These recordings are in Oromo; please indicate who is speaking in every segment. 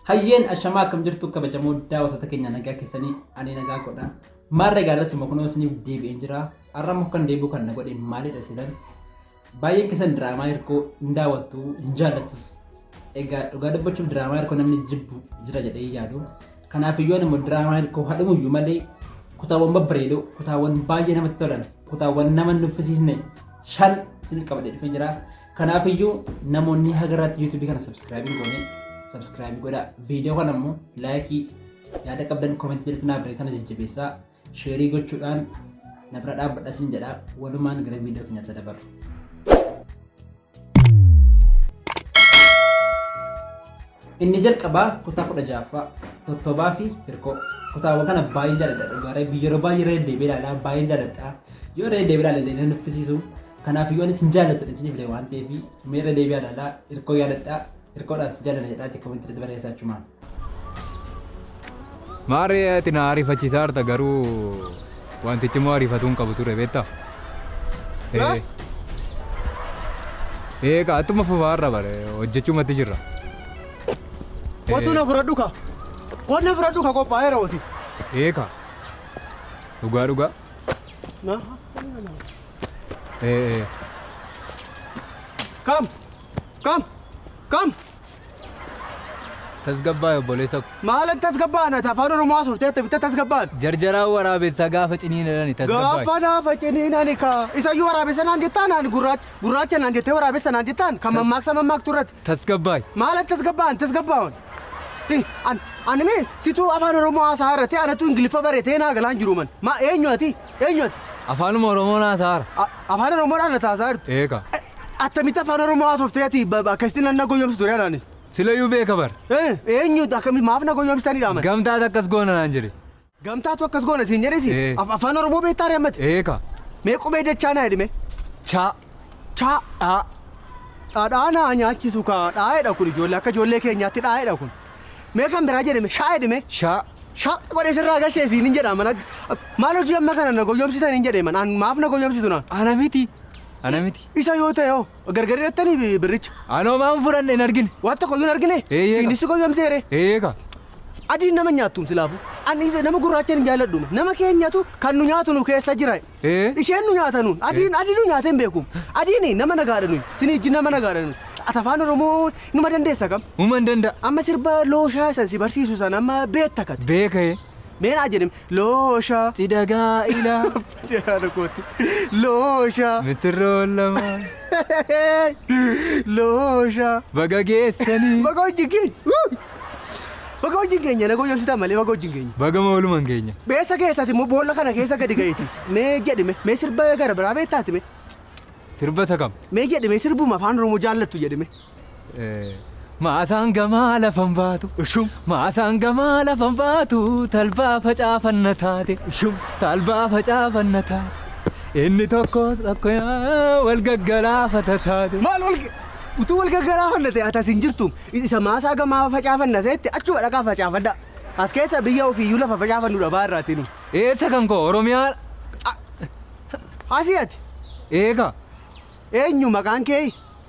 Speaker 1: Hayyeen ashamaa akkam jirtu kabajamoo daawwattoota keenya nagaa keessanii ani nagaa godha. Maarree gaarras immoo kunoo isiniif deebi'een jira. Har'a immoo kan deebi'u kan na godhe maalidha seetan? Baay'een keessan diraamaa hirkoo hin daawwattu hin jaallattus. Egaa dhugaa dubbachuuf diraamaa hirkoo namni jibbu jira jedhee hin yaadu. Kanaaf iyyuu ani immoo diraamaa hirkoo hadhumuyyuu malee kutaawwan babbareedoo kutaawwan baay'ee namatti tolan kutaawwan nama hin nuffisiisne 5 isiniif qabadhee dhufee jira. Kanaaf iyyuu namoonni haga irraatti YouTube kana subscribe hin goone subscribe godhaa. Viidiyoo kana immoo laayikii yaada qabdan komentii jalatti naaf barreessaa na jajjabeessaa. Sheerii gochuudhaan na bira dhaabbadha isin jedha. Walumaan gara viidiyoo keenyaatti dabarru. Inni jalqabaa kutaa 16ffaa Tottobaa fi Hirkoo. Kutaawwan kana baay'een jaalladha dhugaa rabbi yeroo baay'ee irra deddeebi'ee ilaalaa baay'een jaalladha. Yoo irra deddeebi'ee ilaale illee na nuffisiisu. Kanaaf iyyuu anis hin jaalladhu isiniif illee waan ta'eef mee irra deebi'aa ilaalaa Hirkoo yaadadha. Hirkoodhaan si jaalladha jedhaati komentii irratti barreessaa achumaan.
Speaker 2: Maarree ati na ariifachiisaa jirta garuu wantichi immoo ariifatuu hin qabu ture beektaa? Ee. Ee kaa attuma fufaa irra bare hojjechuumatti jirra.
Speaker 3: Kottu na fudhadhu ka. Kottu na fudhadhu ka qophaa'eera oti.
Speaker 2: Ee kaa. Dhugaa dhugaa.
Speaker 3: Na.
Speaker 2: Ee ee.
Speaker 3: Kam? Kam? Kam?
Speaker 2: Tasgabbaa'i obboleessa ko.
Speaker 3: Maalan tasgabba'an ati afaan Oromoo haasoftee attamitti tasgabba'an?
Speaker 2: Jarjaraan waraabessaa gaafa ciniinani tasgabbaa'i.
Speaker 3: Gaafa naafa ciniinani ka isayyuu waraabessa naan jettaan ani gurraacha gurraacha naan jettee waraabessa naan jettaan kan mammaaksa mammaaktu irratti.
Speaker 2: Tasgabbaa'i.
Speaker 3: Maalan tasgabba'an tasgabba'an. An ani mee situu afaan Oromoo haasaa irratti anatu Ingiliffa baratee naa galaan jiru man. Ma eenyu ati eenyu ati?
Speaker 2: Afaanuma Oromoon haasaara.
Speaker 3: Afaan Oromoodhaan ati haasaa jirtu.
Speaker 2: Eeka.
Speaker 3: Attamitti afaan Oromoo haasoftee ati akkasitti nan na goyyomsitu ture anaanis.
Speaker 2: Silayyuu beeka bar.
Speaker 3: Eenyu akkamitti maaf na goyyomsitanii dhaaman?
Speaker 2: Gamtaatu akkas goona naan jedhe.
Speaker 3: Gamtaatu akkas goona siin jedhesi?
Speaker 2: Ee.
Speaker 3: Afaan Oromoo beektaa ree ammati?
Speaker 2: Eeka.
Speaker 3: Mee qubee dachaa naa jedhime.
Speaker 2: Chaa.
Speaker 3: Chaa.
Speaker 2: Dhaa.
Speaker 3: Dhadhaa naa nyaachisu kaa dhaa'eedha kun ijoollee akka ijoollee keenyaatti dhaa'eedha kun. Mee kan biraa jedhime shaa jedhime.
Speaker 2: Shaa.
Speaker 3: Shaa godhee sirraa gashee siin hin jedha mana maal hojii amma kana na goyyomsitan hin jedhe man an maaf na goyyomsitu naan.
Speaker 2: Ana miti. Ana miti.
Speaker 3: Isa yoo ta'e hoo gargar hidhattanii birricha.
Speaker 2: Anoo maan fudhanne hin argine.
Speaker 3: Waan tokko iyyuu hin argine.
Speaker 2: Eeyyee.
Speaker 3: Siinis si goyyomseere.
Speaker 2: Eeyyee ka.
Speaker 3: Adiin nama nyaattum silaafu. Ani isa nama gurraacha hin jaalladhu. Nama keenyatu kan nu nyaatu nu keessa jira.
Speaker 2: Ee.
Speaker 3: Isheen nu nyaata nuun. Adiin adii nu nyaatee hin beeku. Adiin nama nagaadha nuyi. Sinii ijji nama nagaadha nuyi. Ati afaan Oromoo numa dandeessa kam?
Speaker 2: Uma hin danda'a.
Speaker 3: Amma sirba looshaa san si barsiisu san amma beekta kati.
Speaker 2: Beeka ee.
Speaker 3: Mee naa jedhim looshaa.
Speaker 2: Cidha gaa'ilaa.
Speaker 3: Jaala kooti. Looshaa.
Speaker 2: Misirroon lamaan.
Speaker 3: Looshaa.
Speaker 2: Baga geessanii.
Speaker 3: Baga wajjin keenya. Baga wajjin keenya na goyyomsitan malee baga wajjin keenya.
Speaker 2: Bagama waluman keenya.
Speaker 3: Beessa keessati immoo boolla kana keessa gadi ga'eeti. Mee jedhime mee sirba gara biraa beektaati mee.
Speaker 2: Sirba isa kam?
Speaker 3: Mee jedhime sirbuma afaan Oromoo jaallattu jedhime.
Speaker 2: Maasaan gamaa lafan baatu.
Speaker 3: Ishum.
Speaker 2: Maasaan gamaa lafan baatu talbaa facaafanna taate.
Speaker 3: Ishum.
Speaker 2: Talbaa facaafanna taate. Inni tokko tokko wal gaggalaafata taate.
Speaker 3: Maal wal utuu wal gaggalaafanna ta'e ati as hin jirtu isa maasaa gamaa facaafanna seetti achuma dhaqaa facaafadha. As keessa biyya ofiiyyuu lafa facaafannu dhabaa irraati nu.
Speaker 2: Eessa kan koo Oromiyaa
Speaker 3: Asii ati
Speaker 2: eega
Speaker 3: eenyu maqaan kee?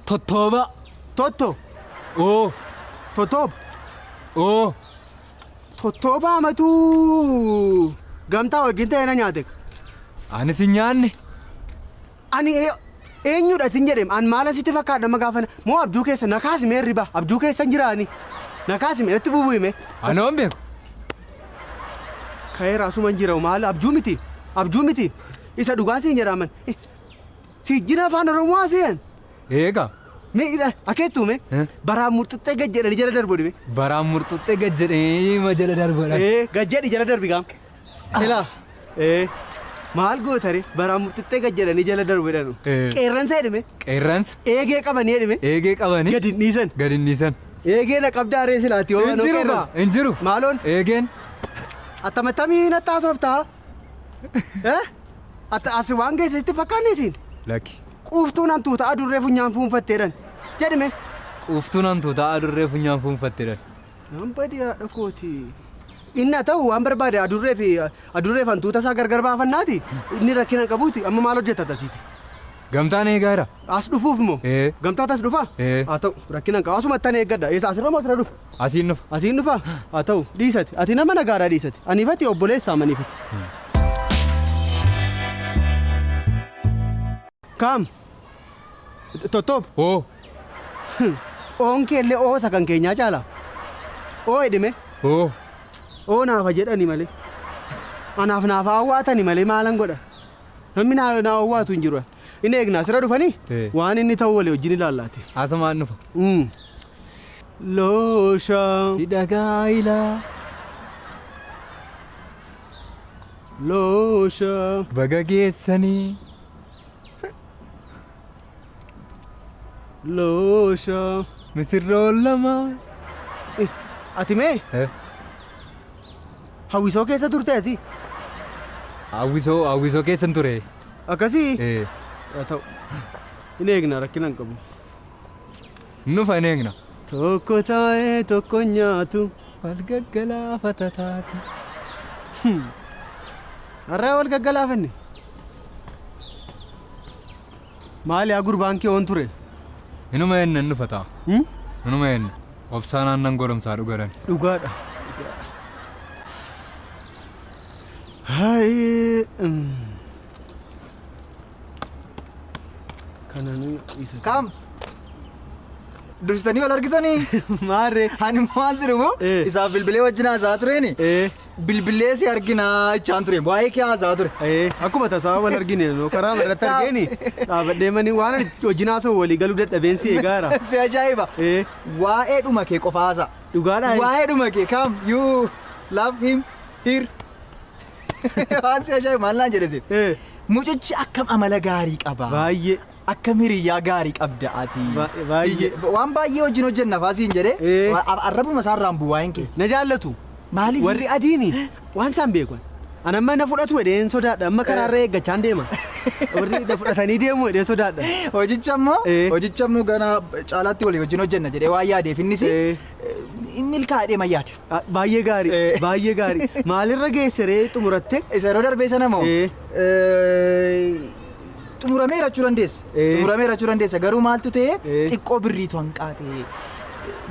Speaker 2: Tottooba.
Speaker 3: Totto.
Speaker 2: Oo.
Speaker 3: Tottooba.
Speaker 2: Oo.
Speaker 3: Tottooba amatuu gamtaa wajjin ta'ee na nyaate.
Speaker 2: Anis hin nyaanne.
Speaker 3: Ani eenyudha isin jedheem an maala sitti fakkaadha amma gaafa moo abjuu keessa na kaasi mee riba abjuu keessa hin jiraani na kaasi mee natti bubu'i mee.
Speaker 2: Anoo hin beeku.
Speaker 3: Ka'eera asuma hin jira maal abjuu miti abjuu miti isa dhugaa siin jedha man si jina afaan Oromoo aseen.
Speaker 2: Eegaa.
Speaker 3: Mee ila akeettuu mee
Speaker 2: Eh?
Speaker 3: baraan murxuxxee gad jedhanii jala darbu dhibee.
Speaker 2: Baraan murxuxxee gad jedhee ma jala darbu dha.
Speaker 3: Ee gad jedhi jala darbi gaam. Ilaa ee maal gootare baraan murxuxxee gad jedhanii jala darbu jedhanu.
Speaker 2: Eh.
Speaker 3: Qeerransa jedhime
Speaker 2: Qeerransa
Speaker 3: eegee qabanii jedhime
Speaker 2: eegee qabanii
Speaker 3: gad hin dhiisan.
Speaker 2: gad hin dhiisan.
Speaker 3: Eegee na qabdaa ree silaati yoo
Speaker 2: Hin
Speaker 3: anoo
Speaker 2: jiru kaa
Speaker 3: qeerransa.
Speaker 2: hin jiru.
Speaker 3: Maaloon
Speaker 2: Eegeen
Speaker 3: attamattamii natti haasoftaa? Eh? Atta as waan geesse sitti fakkaanne isiin?
Speaker 2: Lakki.
Speaker 3: Quuftuun hantuuta adurree funyaan fuunfatte jedhan. Jedhi mee.
Speaker 2: Quuftuun hantuuta adurree funyaan fuunfatte jedhan.
Speaker 3: Nan badi haadha kooti. Inni haa ta'u waan barbaade adurree fi adurree fi hantuuta isaa gargar baafannaati. Inni rakkina hin qabuuti. Amma maal hojjetta tasiiti?
Speaker 2: Gamtaan eegaa jira.
Speaker 3: As dhufuuf moo?
Speaker 2: Ee.
Speaker 3: Gamtaatu as dhufaa?
Speaker 2: Ee.
Speaker 3: Haa ta'u rakkina hin qabu. Asumatti ani eeggadha. Eessa asirra moo asirra dhufa?
Speaker 2: Asiin dhufa.
Speaker 3: Asiin dhufa? Haa ta'u dhiisati. Ati nama nagaadhaa dhiisati. Aniifati obboleessa amaniifati. Kaam. Tottoob.
Speaker 2: Oo.
Speaker 3: Oon keellee oosa kan keenyaa caala. Oo jedhime.
Speaker 2: Oo.
Speaker 3: Oo naafa jedhani malee. Anaaf naafa awwaatani malee maalan godha. Namni naa naa awwaatu hin jiru. Inni eegna asirra dhufanii
Speaker 2: Ee.
Speaker 3: waan inni ta'u walii wajjin ilaallaati.
Speaker 2: Asumaan dhufa.
Speaker 3: Loosha.
Speaker 2: Cidha gaa'ilaa.
Speaker 3: Loosha.
Speaker 2: Baga geessanii.
Speaker 3: Loosha.
Speaker 2: Misirroon lama.
Speaker 3: Ati mee hawwisoo keessa turte ati?
Speaker 2: Hawwisoo keessan ture.
Speaker 3: Akkasii?
Speaker 2: Ee.
Speaker 3: Haa ta'u. Hin eegna rakkina hin qabu.
Speaker 2: Nufa hin eegna.
Speaker 3: Tokko taa'ee tokko nyaatu.
Speaker 2: Wal gaggalaafata taati.
Speaker 3: Har'a wal gaggalaafanne. Maali yaa gurbaan kee oon ture?
Speaker 2: Inuma eenna hin dhufa ta'a.
Speaker 3: Hmm?
Speaker 2: Inuma eenna. Obsaan aannan goromsaa dhugaran.
Speaker 3: Dhugaadha. Hayi. Kanaan isa.
Speaker 4: Kam? Dursitanii wal argitanii?
Speaker 3: Maarree.
Speaker 4: Ani immoo waan si dhufu
Speaker 3: Eh.
Speaker 4: isaaf bilbilee wajjin haasa'aa tureeni.
Speaker 3: Eh.
Speaker 4: Bilbilee si arginaa jechaan ture. Waa'ee kee haasa'aa ture.
Speaker 3: Akkuma tasaa wal argine no karaa irratti argeeni dhaabadhee manii waan ani wajjin haasa'u walii galuu dadhabeen si eegaara.
Speaker 4: Si ajaa'iba.
Speaker 3: Eh.
Speaker 4: Waa'ee dhuma kee qofa haasa'a.
Speaker 3: Dhugaadhaa?
Speaker 4: Waa'ee dhuma kee kam you love him here. Waan si ajaa'ibu maal naan jedhe si.
Speaker 3: Eh.
Speaker 4: Mucichi akkam amala gaarii qaba.
Speaker 3: Baay'ee.
Speaker 4: Akkam hiriyyaa gaarii qabda ati.
Speaker 3: Baay'ee.
Speaker 4: Waan baay'ee wajjin hojjenna faa siin jedhee
Speaker 3: Eh.
Speaker 4: arrabuma isaarraan bu'u waa'een kee.
Speaker 3: Na jaallatu.
Speaker 4: Maaliif?
Speaker 3: Warri adiini waan isaan beekan. Ani amma na fudhatu jedheen sodaadha. Amma karaarra eeggachaan deema. Warri na fudhatanii deemu jedheen sodaadha.
Speaker 4: Hojicha immoo
Speaker 3: Eh.
Speaker 4: hojicha immoo gana caalaatti walii wajjin hojjenna jedhee waan yaadeef innis
Speaker 3: Eh.
Speaker 4: milkaa'ee ma yaada.
Speaker 3: Ah, baay'ee gaarii.
Speaker 4: Eh.
Speaker 3: Baay'ee gaarii. Maalirra geesse ree xumuratte?
Speaker 4: Isa yeroo darbee sana moo
Speaker 3: Eh.
Speaker 4: Xumuramee jechuu dandeessa.
Speaker 3: Eh.
Speaker 4: Xumuramee jechuu dandeessa garuu maaltu ta'e
Speaker 3: Eh.
Speaker 4: xiqqoo birriitu hanqaate.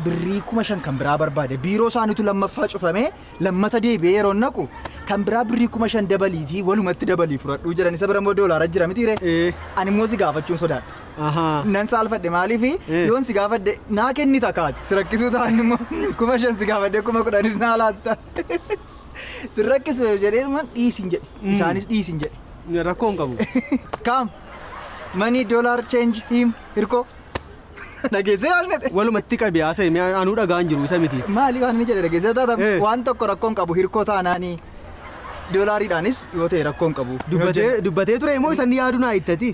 Speaker 4: Birrii 5,000 kan biraa barbaade biiroo isaaniitu lammaffaa cufamee lammata deebi'ee yeroo naqu kan biraa birrii 5,000 dabaliitii walumatti dabalii fudhadhuu jedhan isa bira immoo doolaara jira mitiire.
Speaker 3: Eh.
Speaker 4: Ani immoo si gaafachuun sodaadha.
Speaker 3: Ahaa.
Speaker 4: Nan saalfadhe maaliif
Speaker 3: Eh.
Speaker 4: yoon si gaafadhe naa kennita kaati si rakkisuu ta'an immoo 5,000 si gaafadhe 10,000s naa laatta. Si rakkisu jedhee dhiisin jedhe isaanis dhiisin jedhe.
Speaker 3: Rakkoo hin qabu.
Speaker 4: Kam money dollar change him hirkoo dhageessee waan jedhe.
Speaker 3: Walumatti qabi haasa'e mi'a anuu dhagaan jiru isa miti.
Speaker 4: Maali waan inni jedhe dhageessee taatam
Speaker 3: Eh.
Speaker 4: waan tokko rakkoon qabu hirkoo taanaanii doolaariidhaanis yoo ta'e rakkoon qabu.
Speaker 3: Dubbatee ture immoo isan yaadu naa ittati.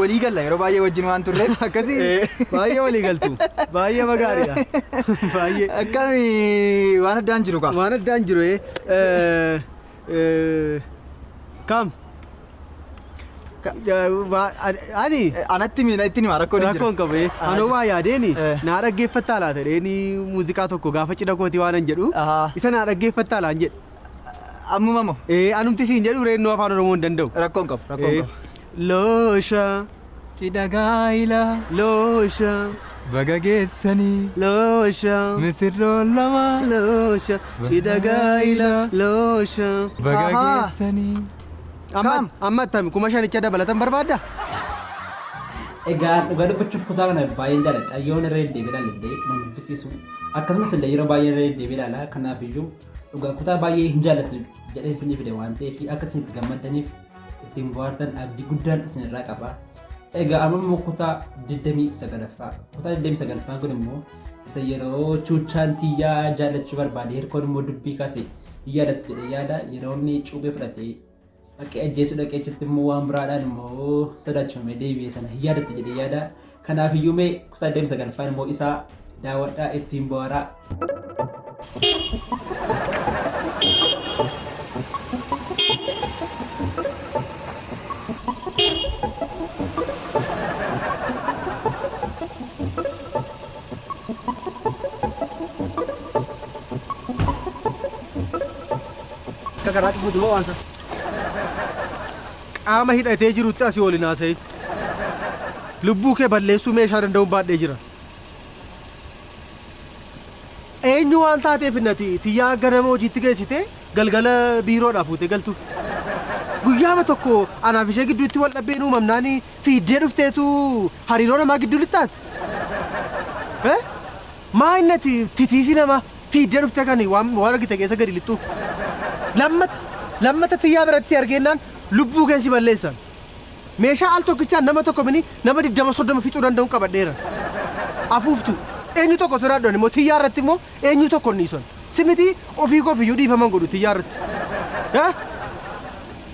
Speaker 4: Walii galla yeroo baay'ee wajjin waan turreef.
Speaker 3: Akkasii
Speaker 4: Eh.
Speaker 3: baay'ee walii galtu. Baay'ee magaariidha. Baay'ee.
Speaker 4: Akkami waan addaan jiru kaa.
Speaker 3: Waan addaan jiru kam? Ani
Speaker 4: Anatti miina itti hima rakkoon hin jiru.
Speaker 3: rakkoon qabu. Anoo waa yaadeeni
Speaker 4: Eh.
Speaker 3: naa dhaggeeffattaa laata jedheeni muuziqaa tokko gaafa cidha kootii waan an jedhu
Speaker 4: Ahaa.
Speaker 3: isa naa dhaggeeffattaa laan jedhe.
Speaker 4: Ammuma moo
Speaker 3: Anumti siin jedhu reennoo afaan Oromoo hin danda'u.
Speaker 4: rakkoon qabu rakkoon qabu.
Speaker 3: Loosha
Speaker 2: Cidha gaa'ilaa.
Speaker 3: loosha
Speaker 2: Baga geessanii.
Speaker 3: loosha
Speaker 2: Misirroon lama.
Speaker 3: loosha cidha gaa'ila loosha.
Speaker 2: Baga
Speaker 4: Ahaa.
Speaker 2: geessanii.
Speaker 3: Amma
Speaker 4: Kam?
Speaker 3: amma attami 5,000 dabalatan barbaadda?
Speaker 1: Egaa dhugaa dubbachuuf kutaa kana baay'een jaalladha. Yoon irra deddeebi'ee ilaalle na nuffisiisu. Akkasumas illee yeroo baay'ee irra deddeebi'ee ilaala. Kanaaf iyyuu dhugaa kutaa baay'ee hin jaallattu jedhee isinii fide waan ta'eef akka isin itti gammaddaniif ittiin bohaartan abdii guddaan isinirraa qaba. Egaa amma immoo kutaa 29ffaa. Kutaa 29ffaan kun immoo isa yeroo chuuchaan tiyyaa jaallachuu barbaade hirkoon immoo dubbii kaase yaadattu jedhee yaada yeroo inni cuuphee fudhatee dhaqee ajjeesuu dhaqee achitti immoo waan biraadhaan immoo sodaachifamee deebi'e sana yaadattu jedhee yaada. Kanaaf iyyuu mee kutaa 29ffaan immoo isaa daawwadhaa ittiin bohaaraa.
Speaker 3: Akka karaa cufuutu moo waansa? Qaama hidhatee jirutti asii waliin haasa'in. Lubbuu kee balleessuu meeshaa danda'uun baadhee jira. Eenyu waan taateef innati tiyyaa ganama hojiitti geessitee galgala biiroodhaa fuutee galtuuf. Guyyaama tokko anaaf ishee gidduutti wal dhabbeen uumamnaan fiiddee dhufteetu hariiroo namaa gidduu lixxaate. Eh? Maa innati titiisi namaa fiiddee dhuftee kan waan waan argite keessa gadi lixxuuf. Lammata lammata tiyyaa biratti si argeennaan lubbuu kee si balleessan. Meeshaa al tokkichaan nama tokko mini nama 20 30 fixuu danda'uun qabadheera. Afuuftu eenyu tokko sodaadhoon immoo tiyyaa irratti immoo eenyu tokko hin dhiison. Si miti ofii koof iyyuu dhiifaman godhu tiyyaa irratti. Eh?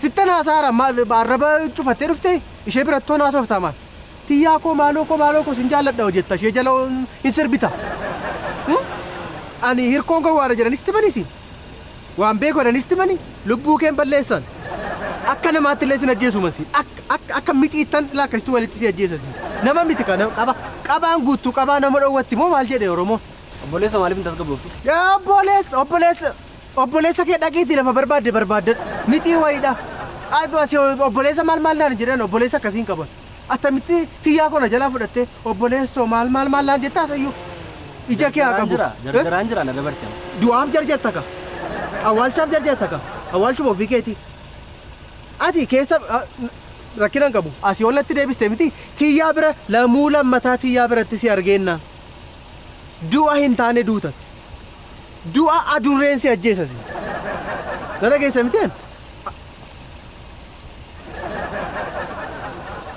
Speaker 3: Sittan haasaara maal arraba cufattee dhuftee ishee birattoo naasoftaa maal? Tiyyaa koo maaloo koo maaloo koo sin jaalladha hojjetta ishee jala hin sirbita. Ani hirkoon gowwaadha jedhanis timanii waan beeku jedhanis timanii lubbuu keen balleessan. Akka namaatti illee sin ajjeesu mansi. Akka akka mixiittan lakkasitu walitti si ajjeesasi. Nama miti kana qaba qabaan guuttuu qabaa nama dhoowwatti moo maal jedhe Oromoo?
Speaker 5: Obboleessa maaliif hin tasgabbooftu?
Speaker 3: Yaa obboleessa obboleessa obboleessa kee dhaqiitii lafa barbaadde barbaadde mixii wayiidha. Asi obboleessa maal maal naan jedhan obboleessa akkasii hin qaban. Attamitti tiyyaa kona jalaa fudhattee obboleessoo maal maal maal naan jettaa sayyuu. Ija kee haa qabu.
Speaker 5: Jarjaraan jira na dabarsi.
Speaker 3: Du'aaf jarjarta ka. Awwaalchaaf jarjarta ka. Awwaalchuma ofii keetii. Ati keessa rakkina hin qabu. Asii ollatti deebiste miti tiyyaa bira lamuu lammataa tiyyaa biratti si argeenna. Du'a hin taane duutati. Du'a adurreen si ajjeesasi. Na dhageessa miti?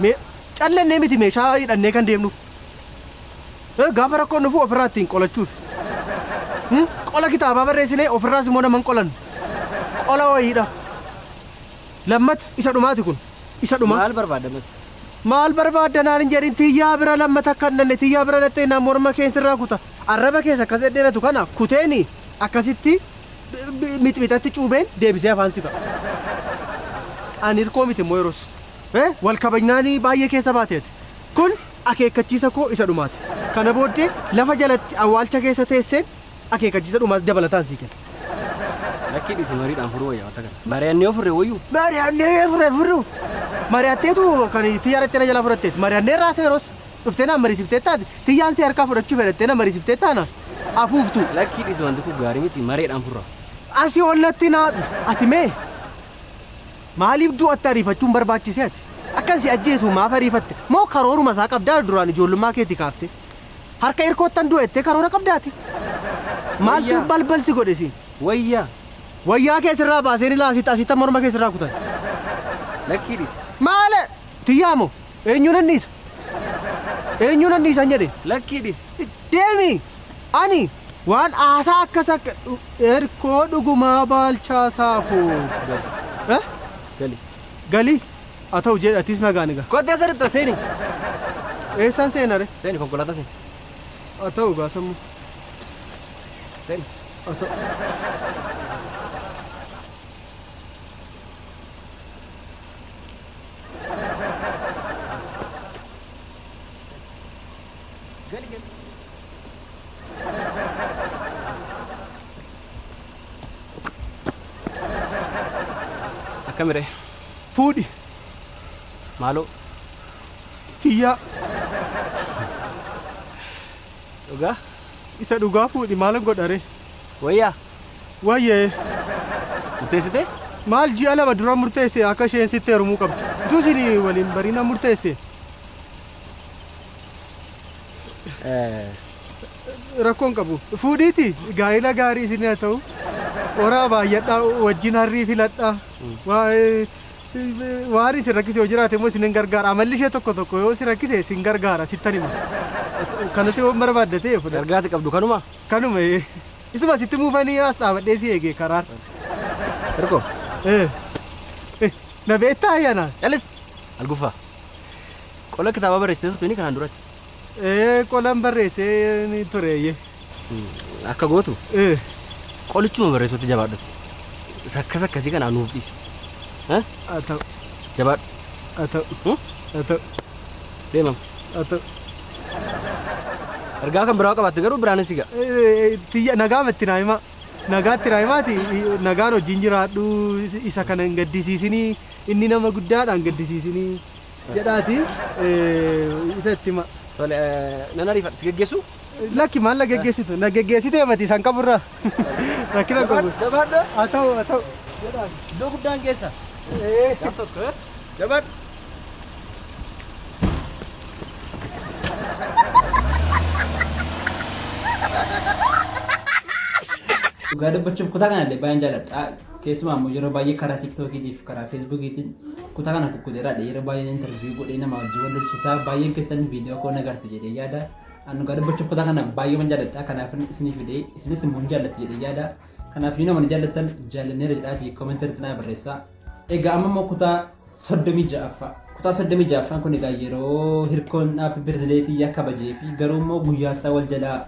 Speaker 3: Mee callannee miti meeshaa hidhannee kan deemnuuf. Gaafa rakkoon dhufu ofirraa ittiin qolachuuf. Qola kitaabaa barreessinee ofirraas immoo nama hin qolannu. Qola wayiidha. Lammata isa dhumaati kun. Isa dhumaa.
Speaker 5: Maal barbaadda mati?
Speaker 3: Maal barbaadda naan hin jedhin tiyyaa bira lammata akka hin dhanne tiyyaa bira dhattee naan morma keessa irraa kuta. Arraba keessa akkas dhedheeratu kana kuteeni akkasitti mixmixatti cuubeen deebisee afaan si ka'a. Ani hirkoo miti immoo yeroos. Wal kabajnaanii baay'ee keessa baateeti. Kun akeekkachiisa koo isa dhumaati. Kana booddee lafa jalatti awwaalcha keessa teesseen akeekkachiisa dhumaas dabalataan sii kenna.
Speaker 5: Lakkii dhiisi mariidhaan furuu wayyaa wanta kana. Mari'annee ofirree wayyuu.
Speaker 3: Mari'annee furre furru. Mari'atteetu kan tiyyaa dhattee na jalaa fudhatteeti. Mari'annee irraa yeroos dhuftee naan mariisiftee taate tiyyaan si harkaa fudhachuu fedhattee na mariisiftee taana afuuftu.
Speaker 5: Lakkii dhiisi wanti kun gaarii miti mareedhaan furra.
Speaker 3: Asii ollatti naa ati mee maaliif du'atti ariifachuun barbaachise ati? Akkan si ajjeesu maaf ariifatte? Moo karooruma isaa qabdaa duraan ijoollummaa keetii kaafte? Harka hirkoottan du'ettee karoora qabdaati? Maaltu balbal si godhe siin?
Speaker 5: Wayyaa.
Speaker 3: Wayyaa kee sirraa baaseen ilaa asitti asitti morma kee sirraa kutan.
Speaker 5: Lakkii dhiisi.
Speaker 3: Maale tiyyaa moo eenyuun anniisa? Eenyuun anniisan jedhe?
Speaker 5: Lakkii dhiisi.
Speaker 3: Deemi! Ani waan aasaa akkas akka hirkoo dhugumaa baalchaa saafuu. Eh?
Speaker 5: Gali.
Speaker 3: Gali? Haa ta'u jedhe atis nagaan egaa.
Speaker 5: Kottee saditta seeni.
Speaker 3: Eessaan seenare?
Speaker 5: Seeni konkolaataa seeni.
Speaker 3: Haa ta'u gaasamuu.
Speaker 5: Seeni.
Speaker 3: Haa ta'u.
Speaker 5: Gali keessa. Akkamiree?
Speaker 3: Fuudhi.
Speaker 5: Maaloo?
Speaker 3: Tiyyaa.
Speaker 5: Dhugaa?
Speaker 3: Isa dhugaa fuudhi maalan godhare?
Speaker 5: Wayyaa?
Speaker 3: Wayyee.
Speaker 5: Murteessitee?
Speaker 3: Maal ji'a 2 dura murteesse akka isheen sitti heerumuu qabdu. Utuu isin waliin bariina murteesse. Rakkoon qabu. Fuudhiiti gaa'ela gaarii isin haa ta'u. Horaa baay'adhaa wajjin harrii filadhaa. Waan isin rakkise yoo jiraate immoo isin hin gargaara. Amalli ishee tokko tokko yoo isin rakkise isin gargaara sittan hima. Kanas yoo barbaadde ta'e fudhadhu.
Speaker 5: Gargaati qabdu kanuma?
Speaker 3: Kanuma Isuma sitti muufanii as dhaabadhee si eege karaan.
Speaker 5: Hirkoo.
Speaker 3: Na beektaa ayyaana?
Speaker 5: Calis. Alguffaa. Qola kitaabaa barreessitee turte kanaan duratti.
Speaker 3: Qolan barreessee ture.
Speaker 5: Akka gootu. Qolichuma barreessuutti jabaadhu. Akkas akkasii kanaa nuuf dhiisi.
Speaker 3: Haa ta'u.
Speaker 5: Jabaadhu.
Speaker 3: Haa ta'u. Haa ta'u.
Speaker 5: Deemam.
Speaker 3: Haa ta'u.
Speaker 5: Ergaa kan biraa qabaatte garuu biraanis siga.
Speaker 3: Tiyya nagaa itti naa himaa. Nagaatti naa himaati nagaan wajjin jiraadhu isa kana hin gaddisiisinii inni nama guddaadhaan gaddisiisinii. Jedhaati isa itti hima.
Speaker 5: Tole, nan ariifadha si geggeessu?
Speaker 3: Lakki maal na geggeessitu? Na geggeessitee mati isaan qaburraa. Rakkina qabu.
Speaker 5: Jabaadhu.
Speaker 3: Haa ta'u haa ta'u.
Speaker 5: Iddoo guddaan geessa. Gaaf tokko. Jabaadhu.
Speaker 1: Dhugaa dubbachuuf kutaa kanallee baay'een jaalladha. Keessumaa immoo yeroo baay'ee karaa TikTokiitii fi karaa Facebookiitiin kutaa kana kukkuteeraadha. Yeroo baay'ee interview godhee nama wajjin wal lolchisaa. Baay'een keessan viidiyoo koo nagartu jedhee yaada. Ani dhugaa dubbachuuf kutaa kana baay'ee jaalladha. Kanaaf isinii fidee isinis immoo hin jaallattu jedhee yaada. Kanaaf yoo namoonni jaallattan jaallanneera jedhaatii commentii irratti naa barreessaa. Egaa amma immoo kutaa 36ffaa. Kutaa 36ffaan kun egaa yeroo hirkoon happy birthday tiyyaa kabajee fi garuu immoo guyyaan isaa wal jalaa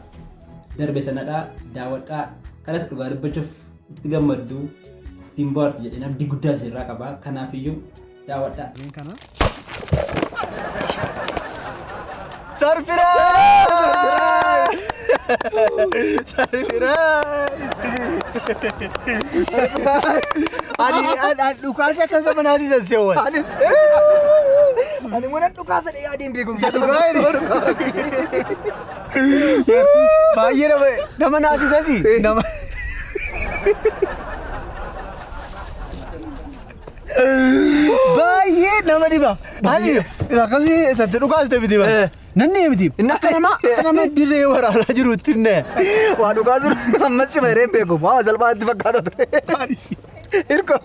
Speaker 1: darbe sanadha daawwadhaa. Kanas dhugaa dubbachuuf itti gammaddu ittiin bohaartu jedhee abdii guddaa isinirraa qaba. Kanaafiyyuu daawwadhaa.
Speaker 4: Surprise! Surprise! Ani ani dhukaasa akka sama naasisan seewwan. Ani mana dhukaasa dhee adeem beekumsa. Baay'ee nama naasisasi. Nama. Baay'ee nama dhiba.
Speaker 3: Ani akkasii isatti dhukaaste miti bara. Nanni miti.
Speaker 4: Inni
Speaker 3: Akka nama dirree waraanaa jirutti inni.
Speaker 4: Waa dhukaasuun ammas cima hireen beeku. Waa salphaatti fakkaata ture. Hirko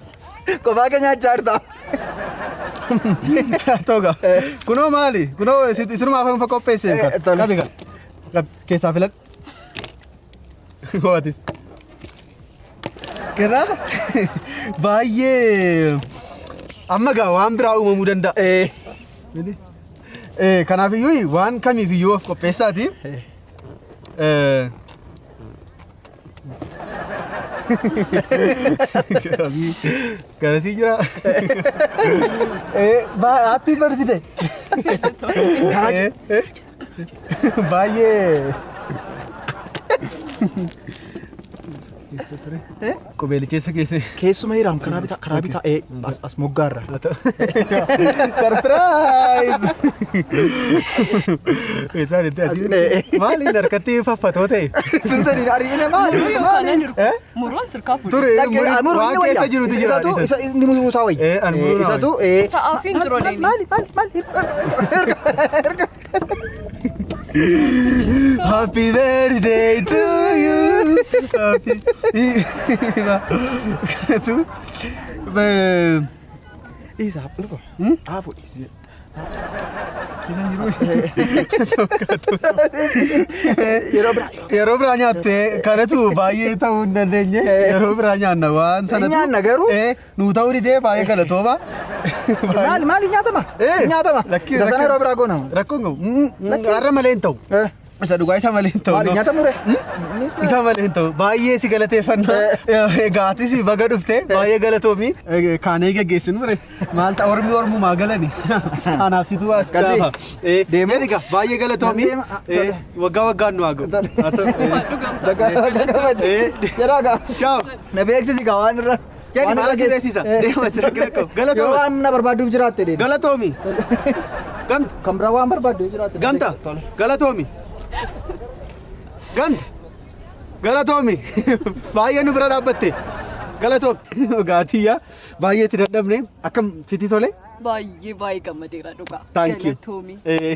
Speaker 4: kophaa keenya nyaachaa jirta.
Speaker 3: Toga. Kunoo maali? Kunoo isinumaaf kan qopheesse.
Speaker 4: Tole.
Speaker 3: Qabi kan. Keessaa filadhu. Waatis. Kanaaf baay'ee amma gaa waan biraa uumamuu danda'a. Kanaafiyyuu waan kamiifiyyuu of qopheessaati. Garasii jira. Happy birthday. Baay'ee. Qubeelicheessa keessa.
Speaker 4: Keessuma hiraam karaa bitaa karaa bitaa as moggaarra.
Speaker 3: Surprise! Isaan itti asii. Maaliin harkatti faffatoo ta'e?
Speaker 4: Sun sadiin ari'ine maali?
Speaker 6: Muruu yookaan
Speaker 3: Eh?
Speaker 6: muruun sirkaa fuudhu.
Speaker 3: Ture waan keessa jirutu jira.
Speaker 4: Isatu isa inni muruu isaa wayya.
Speaker 3: Ani muruu naa
Speaker 4: Isatu
Speaker 6: Ta'aafiin jiru deemi.
Speaker 4: Maali maali maali erga erga.
Speaker 3: Happy birthday to you. Happy. Kanatu.
Speaker 4: Isa erga. Haa fuudhi.
Speaker 3: Keessan jiru.
Speaker 4: Yeroo biraa.
Speaker 3: Yeroo biraa nyaatte kanatu baay'ee ta'uu hin dandeenye. Yeroo biraa nyaanna waan sanatu.
Speaker 4: Nyaanna garuu.
Speaker 3: Nuu ta'uu didee baay'ee galatooma.
Speaker 4: Maali maali nyaatama? Nyaatama.
Speaker 3: Lakki
Speaker 4: Isa sana yeroo biraa goona.
Speaker 3: Rakkoon qabu. Har'a malee hin ta'u. Isa dhugaa isa malee hin ta'u.
Speaker 4: Maali nyaatamu re?
Speaker 3: Isa malee hin ta'u. Baay'ee si galateeffanna. Egaa atis baga dhufte baay'ee galatoomi. Kaanee geggeessinu mure. Maal ta'a ormi ormumaa galani. Anaaf situ as
Speaker 4: Akkasii.
Speaker 3: gaafa.
Speaker 4: Deemu?
Speaker 3: Jedhi gaa baay'ee galatoomi.
Speaker 4: Deema.
Speaker 3: Waggaa waggaan nu haa ga'u. Haa ta'u.
Speaker 4: Jedhaa gaa.
Speaker 3: Ciao.
Speaker 4: Na beeksisi gaa waan irra.
Speaker 3: Jedhi
Speaker 4: waan
Speaker 3: maal
Speaker 4: irra
Speaker 3: si beeksisa? Deema itti rakkina qabu.
Speaker 4: Yoo
Speaker 3: Galatoomi.
Speaker 4: waan na barbaaduuf jiraatte deema.
Speaker 3: Galatoomi. Gamta.
Speaker 4: Kan biraa waan barbaaddu jiraatte.
Speaker 3: Gamta. Galatoomi. Gamta. Galatoomi. Baay'ee nu bira dhaabbatte. Galatoomi. Dhugaatiyyaa baay'ee itti dadhabne akkam sitti tole?
Speaker 6: Baay'ee baay'ee gammadeera dhugaa.
Speaker 3: Thank you.
Speaker 6: Galatoomi.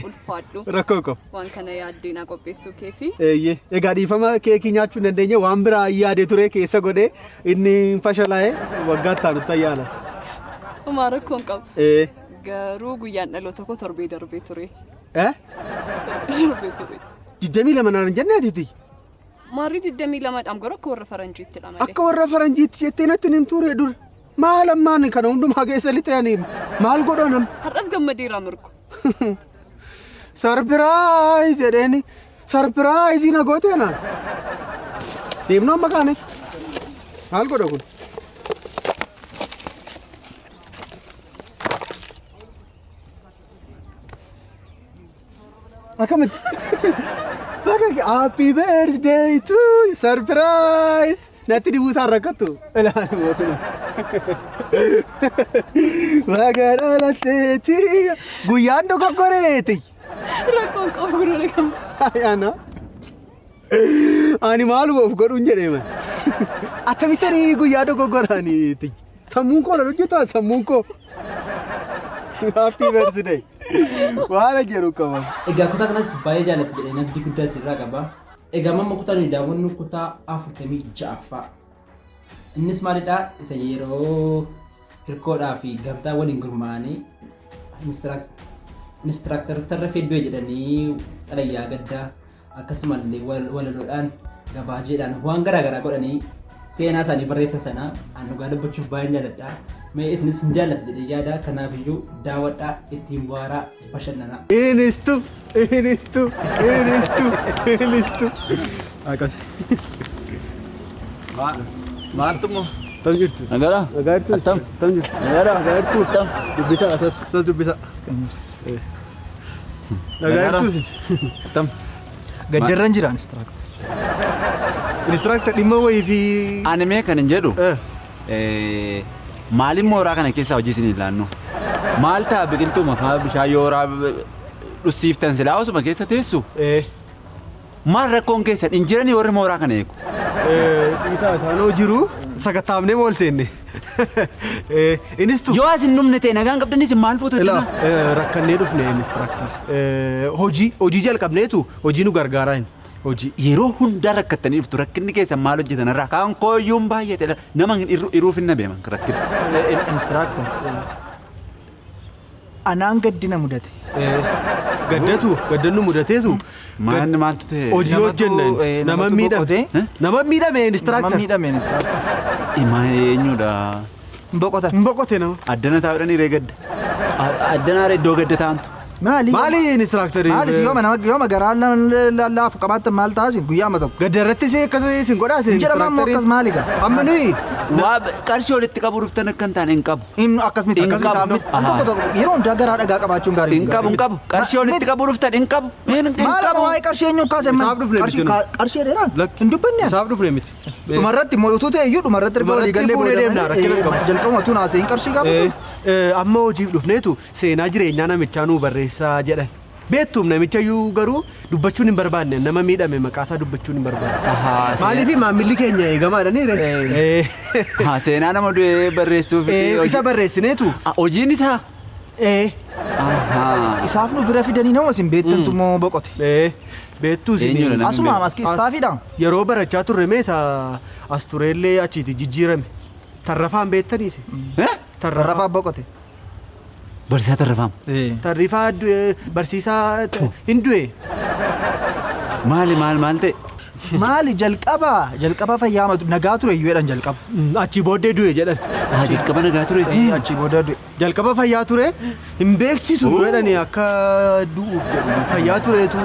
Speaker 6: Ulfaadhu.
Speaker 3: Rakkoo qabu.
Speaker 6: Waan kana yaaddee naa qopheessuu keefi.
Speaker 3: Eeyyee. Egaa dhiifama keekii nyaachuu hin dandeenye waan biraa yaade ture keessa godhee inni fashalaa'ee waggaa itti aanutti ayyaalas.
Speaker 6: Homaa rakkoon qabu. Garuu guyyaan dhaloota koo torbee darbee ture.
Speaker 3: Eh?
Speaker 6: Torbee darbee ture.
Speaker 3: 22 naan hin jenne atiiti?
Speaker 6: Maarrii 22dhaan garuu akka warra faranjiittidha malee.
Speaker 3: Akka warra faranjiitti jettee natti hin ture dur. Maal ammaan kana hundumaa keessa lixee ani maal godhoo nam?
Speaker 6: Har'as gammadeera mirgu.
Speaker 3: Surprise jedheeni surprise na goote naan. Deemnoo amma kaane. Maal godha kun? Akkamitti? Bakka happy birthday to you surprise. Natti dibuu isaan rakkattu. Ilaali immoo kun. Baga dhalatteeti. Guyyaan dogoggoreeti.
Speaker 6: Rakkoon qabu gurra gam.
Speaker 3: Ana. Ani maaluma of godhuun jedhee man. Akkamittan guyyaa dogoggoraaniiti. Sammuun koo na hojjetaa sammuun koo. Happy birthday. Waan jedhu qaba.
Speaker 1: Egaa kutaa kanas baay'ee jaallattu jedhee abdii guddaa sirraa qaba. Egaa amma kutaa nuyi daawwannu kutaa 46ffaa. Innis maalidhaa? Isa yeroo hirkoodhaa fi gamtaa waliin gurmaa'anii instructor Tarrafee du'e jedhanii xalayaa gaddaa akkasumallee walaloodhaan gabaajeedhaan waan garaa garaa godhanii seenaa isaanii barreessan sana an dhugaa dubbachuuf baay'een jaalladha. Mee isinis hin jaallattu jedhee yaada. Kanaafiyyuu daawwadhaa, ittiin bohaaraa, bashannanaa.
Speaker 3: Inistu, inistu, inistu, inistu. Akkas.
Speaker 7: Maaltu immoo?
Speaker 3: Tam jirtu.
Speaker 7: Nagaraa?
Speaker 3: Nagaa jirtu.
Speaker 7: Attam?
Speaker 3: Tam jirtu.
Speaker 7: Nagaraa?
Speaker 3: Nagaa jirtu.
Speaker 7: Attam?
Speaker 3: Dubbisa asas sas dubbisa. Nagaa jirtu isin.
Speaker 7: Attam?
Speaker 4: Gaddarran jira instructor.
Speaker 3: Instructor dhimma wayii fi.
Speaker 7: Ani mee kan hin jedhu maaliin mooraa kana keessaa hojii isin ilaannu? Maal ta'a biqiltuu mafaa bishaan yooraa dhussiiftan silaa osuma keessa teessu? Maal rakkoon keessan hin jiranii warri mooraa kana eegu?
Speaker 3: Dhiisaa isaanoo jiru sakattaafnee ol seenne. Inistu.
Speaker 7: Yoo as hin dhumne ta'e nagaan qabdanis maal fuutu?
Speaker 3: Ilaa rakkannee dhufne instructor. Hojii hojii jalqabneetu hojii nu gargaaraa hin. Hojii.
Speaker 7: Yeroo hundaa rakkattanii dhuftu, rakkinni keessan maal hojjetan irraa kaan kooyyuun baay'ate nama iruuf hin nabeeman rakkinni.
Speaker 4: Instructor. Anaan gaddina mudate.
Speaker 3: Gaddatu gaddannu mudateetu.
Speaker 7: Maal maaltu ta'e?
Speaker 3: Hojii hojjenna nama
Speaker 4: namatu
Speaker 3: miidhame.
Speaker 4: boqote.
Speaker 3: Nama miidhame instructor.
Speaker 4: Nama miidhame instructor.
Speaker 7: Maal eenyudha?
Speaker 4: Boqotan.
Speaker 3: Boqote nama.
Speaker 7: Addana taa'uudhaan hiree gadda. Addana iddoo gadda taa'antu.
Speaker 4: Maali?
Speaker 3: Maali instructor?
Speaker 4: Maali yooma nama yooma garaa laafu qabaattan maal taasin guyyaama tokko.
Speaker 3: Gadda irratti akkas isin godhaa isin.
Speaker 4: Jedhama ammoo akkas maali gaa?
Speaker 3: Amma nuyi.
Speaker 7: Waa qarshii walitti qabu dhuftan akka hin taane hin qabu.
Speaker 4: Hin akkas miti
Speaker 7: Hin
Speaker 4: akkas
Speaker 7: qabu.
Speaker 4: miti. Al tokko tokko yeroo hundaa garaa dhagaa qabaachuun gaarii.
Speaker 7: Hin qabu hin qabu. Qarshii walitti qabu dhuftan hin qabu. Hin
Speaker 4: Maal
Speaker 7: qabu.
Speaker 4: waa'ee qarshii eenyuun kaase?
Speaker 3: Isaaf dhufne miti nuyi.
Speaker 4: Qarshii dheeraan hin dubbanne.
Speaker 3: Isaaf dhufne miti.
Speaker 4: Dhumarratti immoo utuu ta'e iyyuu dhumarratti erga walii
Speaker 3: Dhumarratti
Speaker 4: gallee
Speaker 3: fuunee
Speaker 4: booda
Speaker 3: deemna, rakkina hin qabu.
Speaker 4: Jalqabuma tun haasa'in qarshii gaafatu.
Speaker 3: Amma hojiif dhufneetu seenaa jireenyaa namichaa nuu barreessaa jedhan. Beektuum namicha iyyuu garuu dubbachuun hin barbaanne, nama miidhame maqaasaa dubbachuun hin barbaanne. Maaliif maamilli keenya eegamaadha ni ree?
Speaker 7: Seenaa nama du'ee barreessuuf.
Speaker 3: Isa barreessineetu.
Speaker 7: Hojiin isaa.
Speaker 4: Isaaf nu bira fidanii nama isin beektantu immoo boqote.
Speaker 3: Beektuu isin.
Speaker 7: Eenyudha namni
Speaker 4: Asuma
Speaker 7: beeku?
Speaker 4: maskii istaafiidha.
Speaker 3: Yeroo barachaa turre meesa as tureellee achiiti jijjiirame. Tarrafaan beektaniisi.
Speaker 4: Tarrafaa boqote.
Speaker 7: Barsiisaa Tarrafaam.
Speaker 3: Tarrifaa barsiisaa hin du'e.
Speaker 7: Maali maal maal ta'e?
Speaker 4: Maali jalqaba jalqaba fayyaa nagaa ture iyyuu jedhan jalqaba.
Speaker 3: Achi booddee du'e jedhan.
Speaker 7: Jalqaba nagaa ture.
Speaker 4: Achi booda du'e.
Speaker 3: Jalqaba fayyaa ture hin beeksisu jedhani akka du'uuf jedhu fayyaa tureetu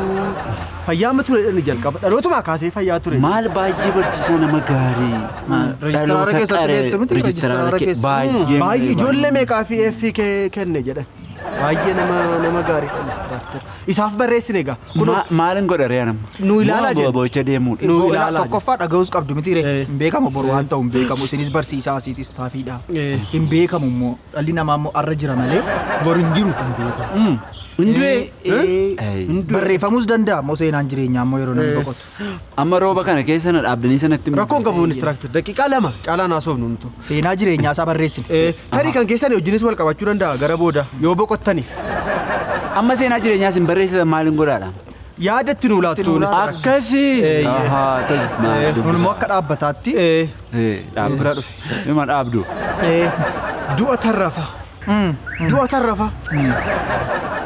Speaker 3: fayyaama ture jedhani jalqaba dhalootumaa kaasee fayyaa ture.
Speaker 7: Maal baay'ee barsiisaa nama gaarii.
Speaker 4: Reejistiraara keessatti beektu miti?
Speaker 7: Reejistiraara baay'ee.
Speaker 3: Baay'ee ijoollee meeqaa fi F kenne jedhan. Baay'ee nama nama gaariidha instructor. Isaaf barreessine egaa. Kunoo
Speaker 7: Maalin godha ree anamma?
Speaker 3: Nu ilaalaa
Speaker 7: Moo
Speaker 3: jenna.
Speaker 7: Boo'icha deemuudha.
Speaker 3: Nu ilaalaa
Speaker 4: Tokkoffaa dhaga'uus qabdu miti ree. Hin beekamu boru waan ta'u hin beekamu. Isinis barsiisaa asiitis taafiidha. Hin beekamu immoo dhalli namaa immoo arra jira malee boru hin jiru. Hin beekamu.
Speaker 7: Hin du'e.
Speaker 4: Barreeffamuus danda'a immoo seenaan jireenyaa immoo yeroo namni boqotu.
Speaker 7: Amma rooba kana keessa na dhaabdanii sanatti.
Speaker 3: Rakkoon qabu instructor daqiiqaa 2 caalaa naasofnu nutu.
Speaker 4: Seenaa jireenyaa isaa barreessine.
Speaker 3: Tarii kan keessan wajjinis wal qabachuu danda'a gara booda yoo boqottaniif.
Speaker 7: Amma seenaa jireenyaa isin barreessitan maaliin godhaadha?
Speaker 3: Yaadatti nu laattu.
Speaker 7: Akkasii.
Speaker 4: Nun immoo akka dhaabbataatti.
Speaker 7: Bira dhufe. Dhuma dhaabdu.
Speaker 3: Du'a Tarrafa. Du'a Tarrafa.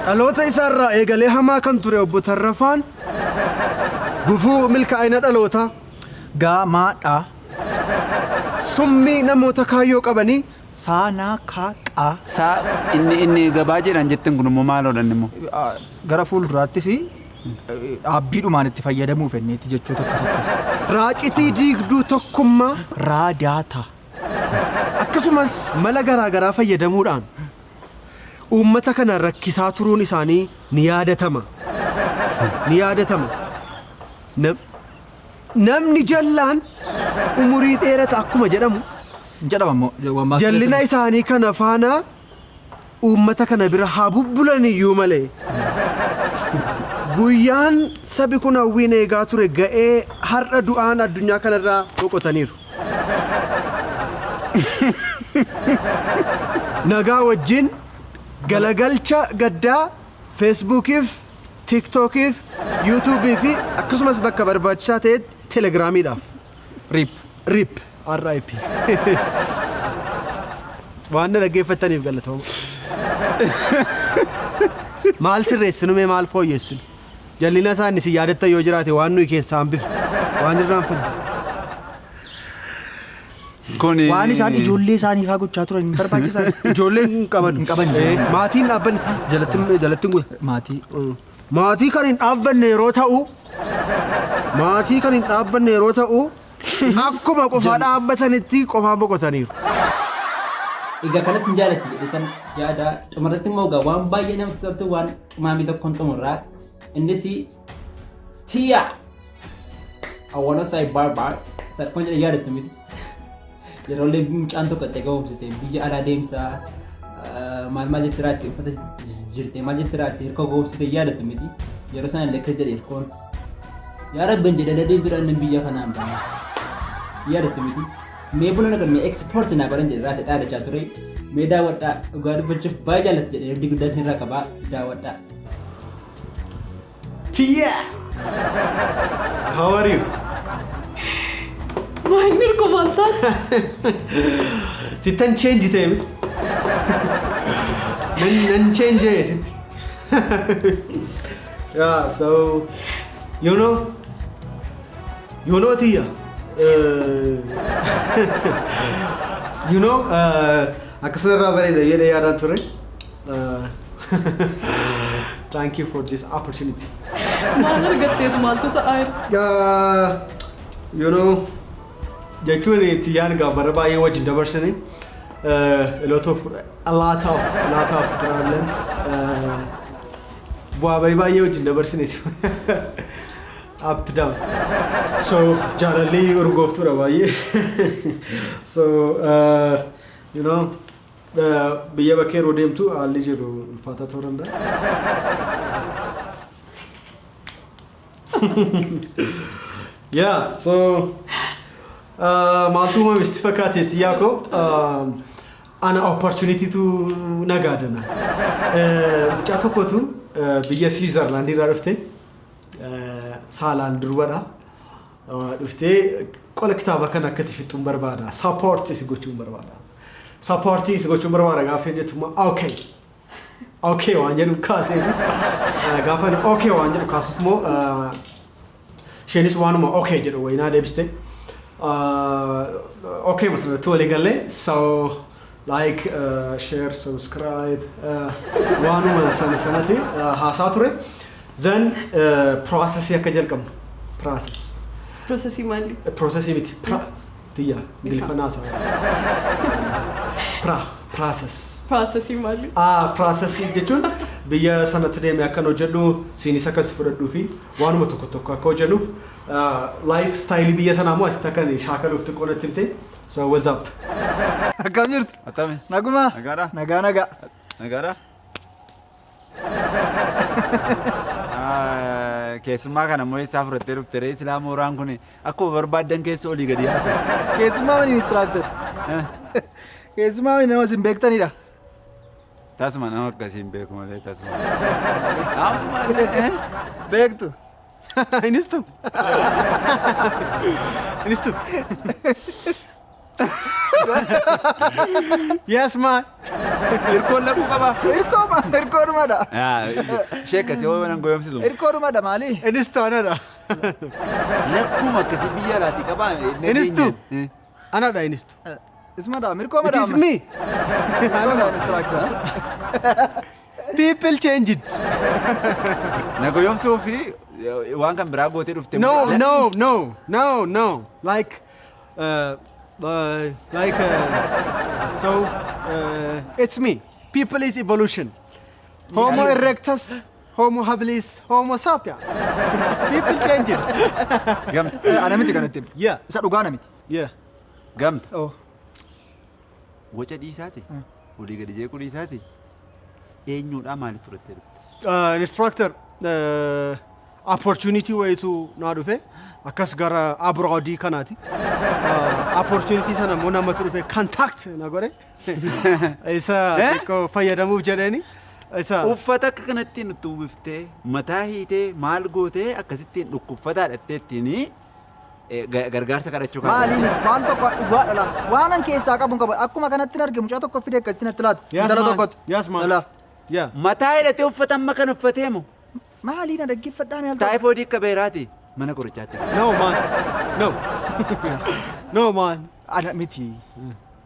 Speaker 3: Dhaloota isaarraa eegalee hamaa kan ture obbo Tarrafaan gufuu milkaa'ina dhalootaa.
Speaker 4: Gaamaadha.
Speaker 3: Summii namoota kaayyoo qabanii.
Speaker 4: Saanaa kaa qaa.
Speaker 7: Saa inni inni gabaa jedhan jettan kun immoo maaloodha inni immoo?
Speaker 4: Gara fuulduraattis dhaabbiidhumaan itti fayyadamuuf enneetti jechoota akkas akkas.
Speaker 3: Raacitii diigduu tokkummaa.
Speaker 4: Raadaata.
Speaker 3: Akkasumas mala garaa garaa fayyadamuudhaan uummata kana rakkisaa turuun isaanii ni yaadatama. Ni yaadatama. Namni jallaan umurii dheerata akkuma jedhamu
Speaker 4: Jedhama immoo.
Speaker 3: Jallina isaanii kana faana uummata kana bira haa bubbulan iyyuu malee. Guyyaan sabi kun hawwiin eegaa ture ga'ee har'a du'aan addunyaa kanarraa boqotaniiru. Nagaa wajjin galagalcha gaddaa Feesbuukiif, Tiktookiif, Yuutuubii fi akkasumas bakka barbaachisaa ta'etti Telegiraamiidhaaf.
Speaker 4: RIP.
Speaker 3: RIP. RIP. Waan na dhaggeeffattaniif galatooma. Maal sirreessinu mee, maal fooyyessinu? Jallina isaan isin yaadattan yoo jiraate, waan nuyi keessaa hambifne, waan irraanfanne.
Speaker 7: Kuni
Speaker 4: Waan isaan ijoollee isaanii faa gochaa turan hin barbaachisan.
Speaker 3: Ijoolleen hin qaban.
Speaker 4: Hin qaban.
Speaker 3: Maatiin dhaabbanne jalatti hin guute.
Speaker 4: Maatii.
Speaker 3: Maatii kan hin dhaabbanne yeroo ta'u, maatii kan hin dhaabbanne yeroo ta'u, akkuma qofaa dhaabbatanitti qofaa boqotaniiru.
Speaker 1: Egaa kanas hin jaalatti jedhetan yaada. Dhumarratti immoo egaa waan baay'ee namatti toltu waan qimaamii tokkoon xumurraa. Innis Tiya. I wanna say bye bye. Sarkoon jedhe yaadattu miti. Yeroo illee mucaan tokko itti ga'umsite biyya alaa deemtaa, maal maal jetti raatti, uffata jirte maal jetti raatti, hirkoo ga'umsite yaadattu miti. Yeroo sana illee akkas jedhe hirkoon. Yaa Rabbiin jedhe dadii bira inni biyya kanaan ba'a. Yaadattu miti. Mee buna na mee export naa godhan jedhe raate dhaadachaa ture. Mee daawwadhaa, dhugaa dubbachuuf baay'ee jaallatti jedhee abdii guddaa isinirraa qabaa, daawwadhaa.
Speaker 3: Tiya! How are you?
Speaker 6: Maayinni hirkoo maal taate?
Speaker 3: Sittan change ta'e miti. Nan change ta'e sitti. Yeah, so you know Tiya. Akkasumarraa bareeda jedhee yaadaan ture. Thank you for this opportunity.
Speaker 6: Maal argatteetu, maaltu ta'aa jira?
Speaker 3: Jechuun Tiyyaan egaa bara baay'ee wajjin dabarsine, a lot of problems, bu'aa bahii baay'ee wajjin dabarsine, up down. So jaalalli urgooftuudha baay'ee. So biyya bakkee yeroo deemtu haalli jiru ulfaataa ta'uu danda'a. Yeah, so maaltu uumame sitti fakkaate, Tiyyaa koo? Ana opportunitytu nagaadana. Mucaa tokkotu biyya Switzerland irraa dhufte, saalaan durbadha. Dhuftee qola kitaaba kana akka itti fixuun barbaada. Support si gochuun barbaada. Support si gochuun barbaada gaafa jettu immoo okay waan jedhu kaasee, gaafa okay waan jedhu kaasuuf immoo isheenis waanuma okay jedhu wayinaa deebiste. Okay, masirratti walii galee, so like, share, subscribe, waanuma sana sanatti haasaa ture. Then processii akka jalqabnu process.
Speaker 6: Processii maali?
Speaker 3: Processii miti, pra tiyya ingiliffannaa haasaa process.
Speaker 6: Processii maali?
Speaker 3: Ah, processii jechuun biyya sanatti deemee akkan hojjedhu, siinis akkas fudhadhuu fi waanuma tokko tokko akka hojjennuuf, life style biyya sanaa immoo asitti akkan shaakaluuf xiqqoo natti himte. So what's up?
Speaker 4: Akkam jirtu?
Speaker 7: Attami?
Speaker 4: Nagumaa?
Speaker 7: Nagaadha?
Speaker 4: Nagaa, nagaa.
Speaker 7: Nagaadha? Ah, keessummaa kana immoo eessaa fudhattee dhufte ree? Silaa mooraan kun akkuma barbaaddan keessa olii gadi yaatu.
Speaker 4: Keessummaa mani, instructor. Keessummaa mani, nama isin beektanidha.
Speaker 7: Tasuma nama akkasii hin beeku malee tasuma. Amma
Speaker 4: Beektu.
Speaker 3: Inistu. Inistu. Yes, ma.
Speaker 7: Hirkoon lafuu qaba.
Speaker 4: Hirkooma, hirkoodhumadha.
Speaker 7: Ishee akkasii hoo nan goyoomsitu.
Speaker 4: Hirkoodhumadha maali?
Speaker 3: Inistu anadha.
Speaker 7: Lakkuma akkasii biyya alaatii qabaa.
Speaker 3: Inistu. Anadha inistu.
Speaker 4: Ismadha,
Speaker 3: It
Speaker 4: mirkoomadha.
Speaker 3: is me.
Speaker 4: Hirkoodha, instructor.
Speaker 3: People changed.
Speaker 7: Na goyoomsuu fi waan kan biraa gootee dhufte.
Speaker 3: No, no, no, no, no. Like, so, it's me. People is evolution. Homo erectus, Homo habilis Homo sapiens. People changing.
Speaker 7: Gamta.
Speaker 4: Ana miti kanatti.
Speaker 3: Yeah.
Speaker 4: Isa dhugaa na miti.
Speaker 3: Yeah.
Speaker 7: Gamta.
Speaker 4: Oh.
Speaker 7: Waca dhiisaati. Olii gadi jeequu dhiisaati. Eenyuudhaa maaliif fudhattee dhufte?
Speaker 3: Instructor, opportunity wayitu naa dhufe akkas gara abroadii kanaati. Opportunity sana immoo namatu dhufe contact na godhe. Isa xiqqoo fayyadamuuf jedheeni. Isa
Speaker 7: Uffata akka kanatti nutti uwwiftee, mataa hiitee, maal gootee, akkasittiin dhukkubfataa dhattee ittiin gargaarsa kadhachuu kan.
Speaker 4: Maaliinis waan tokko dhugaa dhala. Waan an keessaa qabu hin qabu. Akkuma kanatti hin arge, mucaa tokko fide akkasitti natti laatu.
Speaker 3: Yes,
Speaker 4: Intala
Speaker 3: man.
Speaker 4: tokkotu.
Speaker 3: Yes, man.
Speaker 4: Dhala.
Speaker 3: Yeah.
Speaker 7: Mataa hidhatee uffata amma kan uffatee moo?
Speaker 4: Maaliin dhaggeeffadhaa mee al tokko?
Speaker 7: Taayifoodii akka beeraati mana qorichaatti.
Speaker 3: No, man. No. No, man.
Speaker 4: Ana miti.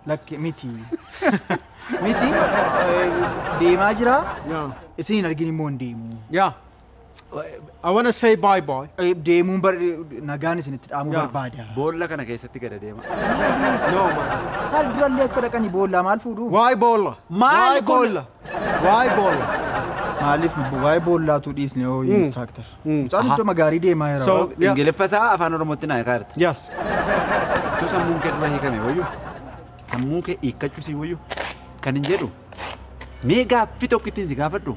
Speaker 4: Lakki miti. Miti, deemaa jira.
Speaker 3: Yeah.
Speaker 4: Isin hin argin immoo hin deemu.
Speaker 3: Yeah. I want to say bye bye.
Speaker 4: Deemuun bar nagaan isinitti dhaamuu
Speaker 3: Yeah.
Speaker 4: barbaada.
Speaker 7: Boolla kana keessatti gada deema.
Speaker 3: No, man.
Speaker 4: Maal durallee achi dhaqanii boollaa maal fuudhu?
Speaker 3: Why bolla?
Speaker 7: Maal
Speaker 3: Why
Speaker 7: kun-
Speaker 3: bolla? Why bolla?
Speaker 4: Maaliif waa'ee boollaatu dhiisne hoo, instructor? Mucaan iddoo gaarii deemaa jira.
Speaker 3: So, yeah.
Speaker 7: Ingiliffa isaa afaan Oromootti naa kaarte.
Speaker 3: Yes.
Speaker 7: Utuu sammuun kee dura hiikame wayyu, sammuu kee hiikkachuu si wayyu, kan hin jedhu mee gaaffii tokko ittiin si gaafadhu,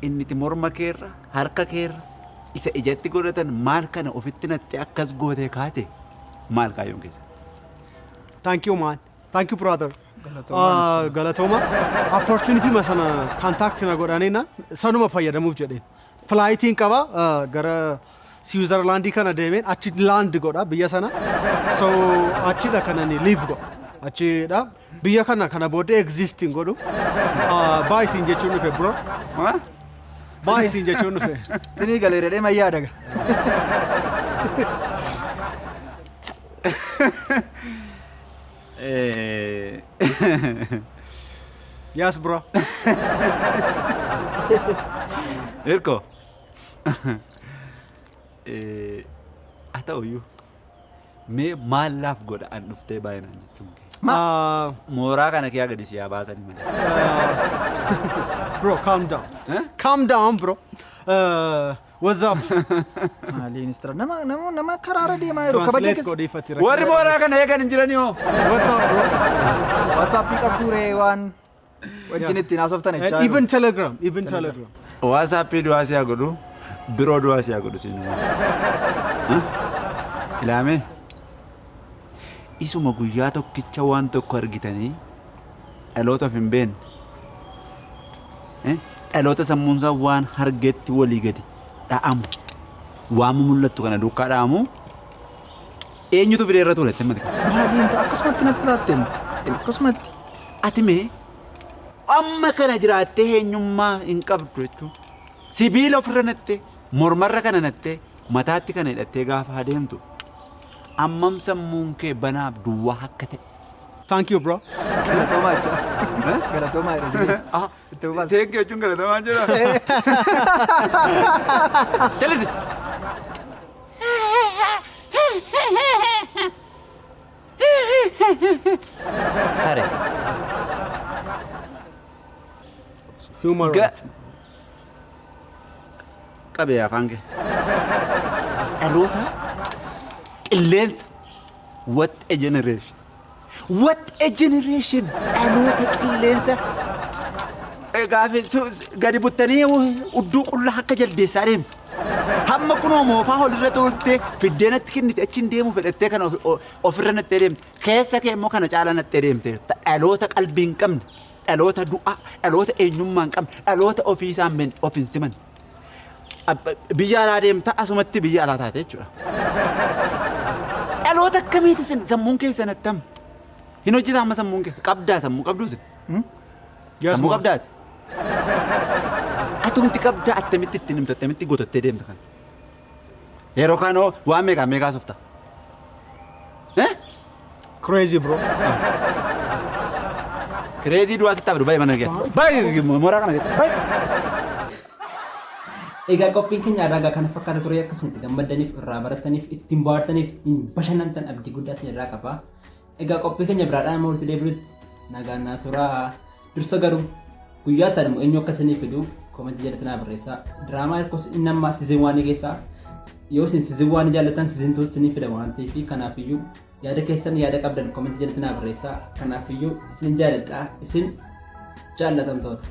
Speaker 7: inni itti morma keerra, harka keerra, isa ijatti godhatan maal kana ofitti nattee akkas gootee kaate, maal kaayyoon keessa?
Speaker 3: Thank you, man. Thank you, brother. Galatooma. Opportunity ma sana contact na godhanii sanuma fayyadamuuf jedheen. Flightiin qaba, gara Switzerlandii kana deemeen achi land godha biyya sana. So achidha kanan live godha. Achidha biyya kana kana booddee existing godhu. Bye siin jechuun dhufe, bro. Bye siin jechuun dhufe.
Speaker 4: Sinii galee redhee mayyaa daga.
Speaker 3: Yes, bro.
Speaker 7: Hirko. Haa ta'uyyuu mee maal laaf godha an dhuftee baay'inaan jechuun kee? Mooraa kana kee gadi siyaa baasanii malee.
Speaker 3: Bro, calm down.
Speaker 7: Eh?
Speaker 3: Calm down, bro. What's up?
Speaker 4: Maali instructor, nama nama nama karaara deemaa jiru kabaja
Speaker 3: Translate
Speaker 4: keessa.
Speaker 3: godhiifatti.
Speaker 7: Warri mooraa kana eegan hin jiranii hoo?
Speaker 3: What's up, bro?
Speaker 4: WhatsAppii qabduu ree waan wajjin ittiin haasoftan
Speaker 3: And
Speaker 4: jechaa
Speaker 3: even Telegram, even Telegram.
Speaker 7: WhatsAppii du'aa siyaa godhu, biroo du'aa siyaa godhu siin. Ilaamee. Isuma guyyaa tokkicha waan tokko argitanii dhaloota of hin beekne. Dhaloota sammuunsaa waan hargetti walii gadi dha'amu. Waan mul'attu kana duukaa dha'amu. Eenyutu fidee irra tuule itti?
Speaker 4: Maaliin akkasumatti natti laatte akkasumatti.
Speaker 7: Ati mee amma kana jiraattee eenyummaa hin qabdu jechuun sibiila ofirra nattee, mormarra kana nattee, mataatti kana hidhattee gaafa adeemtu ammam sammuun kee banaaf duwwaa akka ta'e.
Speaker 3: Thank you, bro.
Speaker 4: Galatoomaa jecha. Galatoomaa jedha sinii. Itti fufaa.
Speaker 7: Thank you jechuun galatoomaa jira. Jalisi. Sare.
Speaker 3: Human
Speaker 7: Ga.
Speaker 3: right.
Speaker 7: Qabee afaan kee. Dhaloota qilleensa. What a generation. What a generation. Dhaloota qilleensa. Gaafi gadi buttanii udduu qullaa akka jaldeessaa deemtu. Hamma kunoo moofaa olirra tuultee fiddeenatti kennite achiin deemu fedhattee kana ofirra nattee deemte. Keessa kee immoo kana caalaa nattee deemte. Dhaloota qalbii hin qabne, dhaloota du'aa, dhaloota eenyummaa hin qabne, dhaloota ofii isaan of hin siman. Biyya alaa deemta, asumatti biyya alaa taate jechuudha. Dhaloota akkamiiti isin? Sammuun keessan attam? Hin hojjetaa amma sammuun kee? Qabdaa sammuu qabduu isin?
Speaker 3: Yes,
Speaker 7: Sammuu
Speaker 3: ma'am.
Speaker 7: qabdaati? Atumti qabdaa, attamitti ittiin himtu, attamitti gotottee deemta kana? Yeroo kaanoo waan meeqaa meeqaa sufta? Eh?
Speaker 3: Crazy, bro.
Speaker 7: Crazy du'aa sitti abdu, bayi mana keessa. Bayi mooraa kana keessa. Bayi.
Speaker 1: Egaa qophiin keenya har'aa kana fakkaata ture. Akka isin itti gammaddaniif, irraa barataniif, ittiin bohaartaniif, ittiin bashannantan abdii guddaa isin irraa qaba. Egaa qophii keenya biraadhaan amma walitti deebinutti nagaan naa turaa. Dursa garuu guyyaa ta'an immoo eenyu akka isinii fidu Koomentii jalatti naa barreessaa. Diraamaa Hirkoos inni ammaa season 1 keessaa yoo isin season 1 jaallattan season 2 isinii fida waan ta'eef, kanaafiyyuu yaada keessan, yaada qabdan koomentii jalatti naa barreessaa. Kanaafiyyuu isin jaalladha, isin jaallatamtoota.